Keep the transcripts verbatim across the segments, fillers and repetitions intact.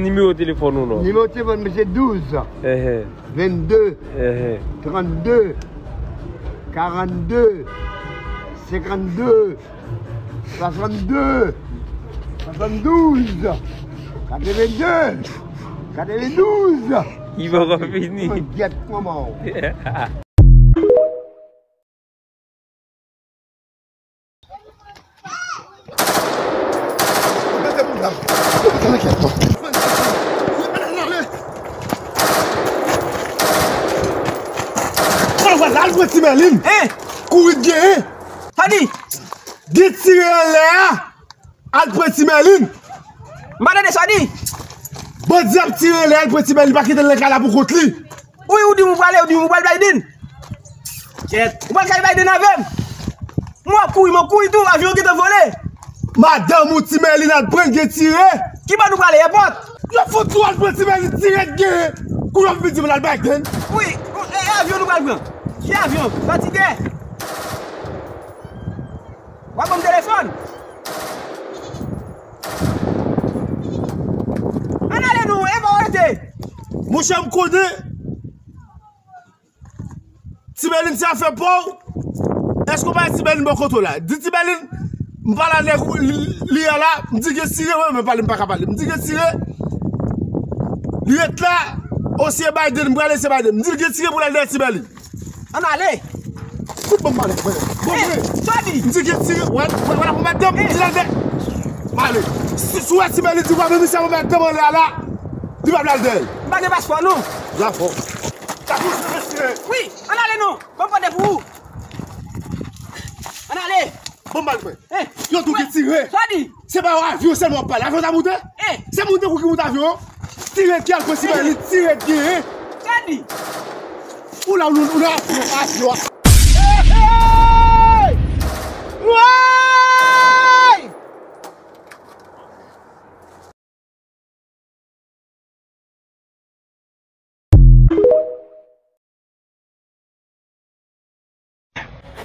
Nimewo telefòn ou non? Nimewo telefòn mwen se douz, Ehe, vennde, ehe, trannde, karannde, sennde, swasannde, swasanndouz, katrevennde, katrevendouz. Li poko fini. Mwen gyèt manman w. Al pran Ti Mèlin. Hein? Kouri t genyen. Sa di? Gen tire anlè a. Al pran Ti Mèlin. M pa tande sa w di. Bandi ap tire anlè, al pran Ti Mèlin, pa kite l nan kay la pou kont li. Wi, ou di m ou prale, ou di m ou pral Biden. Kèt. Ou pral kay Biden avè m. Mwen ap kouri, mwen ap kouri tou, avyon gentan vole. Madanm ou Ti Mèlin al pran, gen tire. Ki bò nou prale, èpòt? Yo fout tou al pran Ti Mèlin, tire t genyen. Kou yo vin di m al Biden. Wi, e, e avyon nou pral pran. Ki avyon? Fatige. W ap ban m telefòn? Ann ale non, e pa w rete. Monchè, m konnen Ti Mèlin se afè pa w. Èske w pa wè Ti Mèlin bò kote w la? Di Ti Mèlin, m pale a nèg li, li a la, m di gen tire, wi, men pale, m pa ka pale. M di gen tire. Li ret la, o se Biden, m prale se Biden. M di l gen tire pou l al dèyè Ti Mèlin. Ann ale. Fout ban m pale, frè. Bon, eh, vre. Sa w di? M di gen tire, wè, wè, wè, la pou madanm, m di l al dèyè. M ale. Si, si w wè Ti Mèlin di w pa menm misye pou madanm anlè a la, di pa pral dèyè. M pa gen paspò, non. Dakò. Dakò, se mesye. Wi, ann ale, non. Ban m pote pou ou. Ann ale. Bon, m pral pran. Eh, yo tou ki tire. Sa w di? Se pa yon avyon sèlman w ap pale. Avyon ta moute? Eh. Se moun tankou ki moute avyon an. Tire ki al pran Ti Mèlin, tire ki, eh. Sa w di? Ou la, ou, ou la, avyon, avyon. Hey, hey! Woy!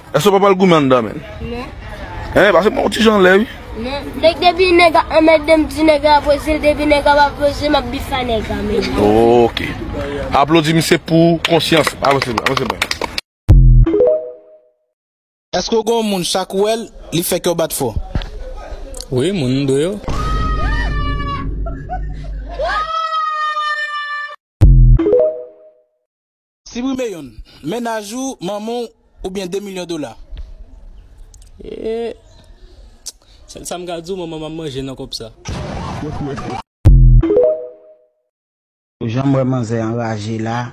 Èske w pa pral goumen anndan, menn? Non. Hein, pase mwen yon ti jan anlè, wi. Non. Nèg depi nèg ap anmède m, di nèg la poze l, depi nèg la pa poze, m ap bif a nèg la, menn. Ok. Aplodi misye pou konsyans. Avanse, avanse, byen. Èske w gen yon moun chak ou wè l, li fè kè w bat fò? Wi, moun m dwe yo. Siprime youn, mennaj ou, manman w, oubyen de milyon dola. E, sèl sa m ka di w, manman m ap manje nan kòb sa. Jan m wè manzè anraje la,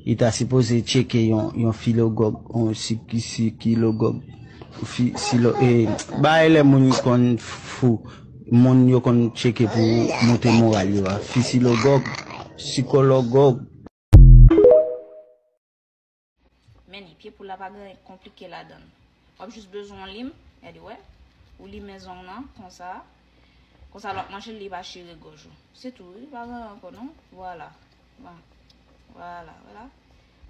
li ta sipoze tcheke yon, yon filogòg, yon sik-, sikilogòg, fi-, silo-, e, bagay lè moun konn fou, moun yo konn tcheke pou monte moral yo a, fisilogòg, sikologòg. Men ni pye poul la pa gen anyen konplike ladan l. W ap jis bezwen yon lim, gade wè. Ou limen zong nan, konsa. Konsa lè w ap manje l, li pa chire gòj ou. Se tou, wi, pa gen anyen ankò non. Vwala. Bon. Vwala, vwala.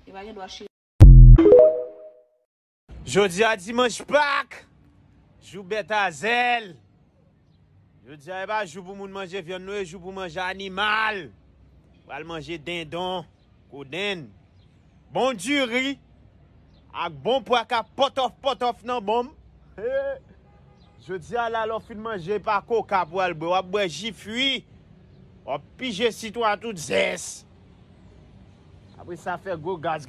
Li pa gen dwa chire. Jodi a dimanch Pak, jou bèt a zèl. Jodi a e pa jou pou moun manje vyann non, e jou pou manje animal. Pral manje dendon, kodenn, bon diri, ak bon pwa k ap pòtòf pòtòf nan bonm. Jodi a la lè w fin manje e pa koka pou al bwè, w ap bwè ji fwi, w ap pije sitwon a tout zès. Apre sa fè gwo gaz.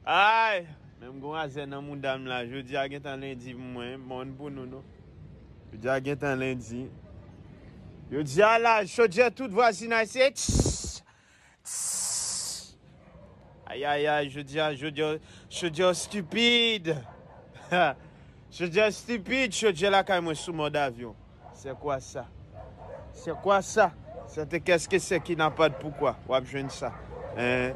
Ay, menm gon azè nan mouda m la. Jodi a gentan lendi pou mwen, mòn pou nou non. Jodi a gentan lendi. Jodi a la, chodyè tout vwazinay se tss, tss. Ayayay, jodi a, jodi a, chodyè stipid. Chodyè stipid, chodyè lakay mwen sou mòd avyon. C'est quoi ça? C'est quoi ça? C'était qu'est-ce que c'est qui n'a pas de pourquoi? W ap jwenn sa. Hein?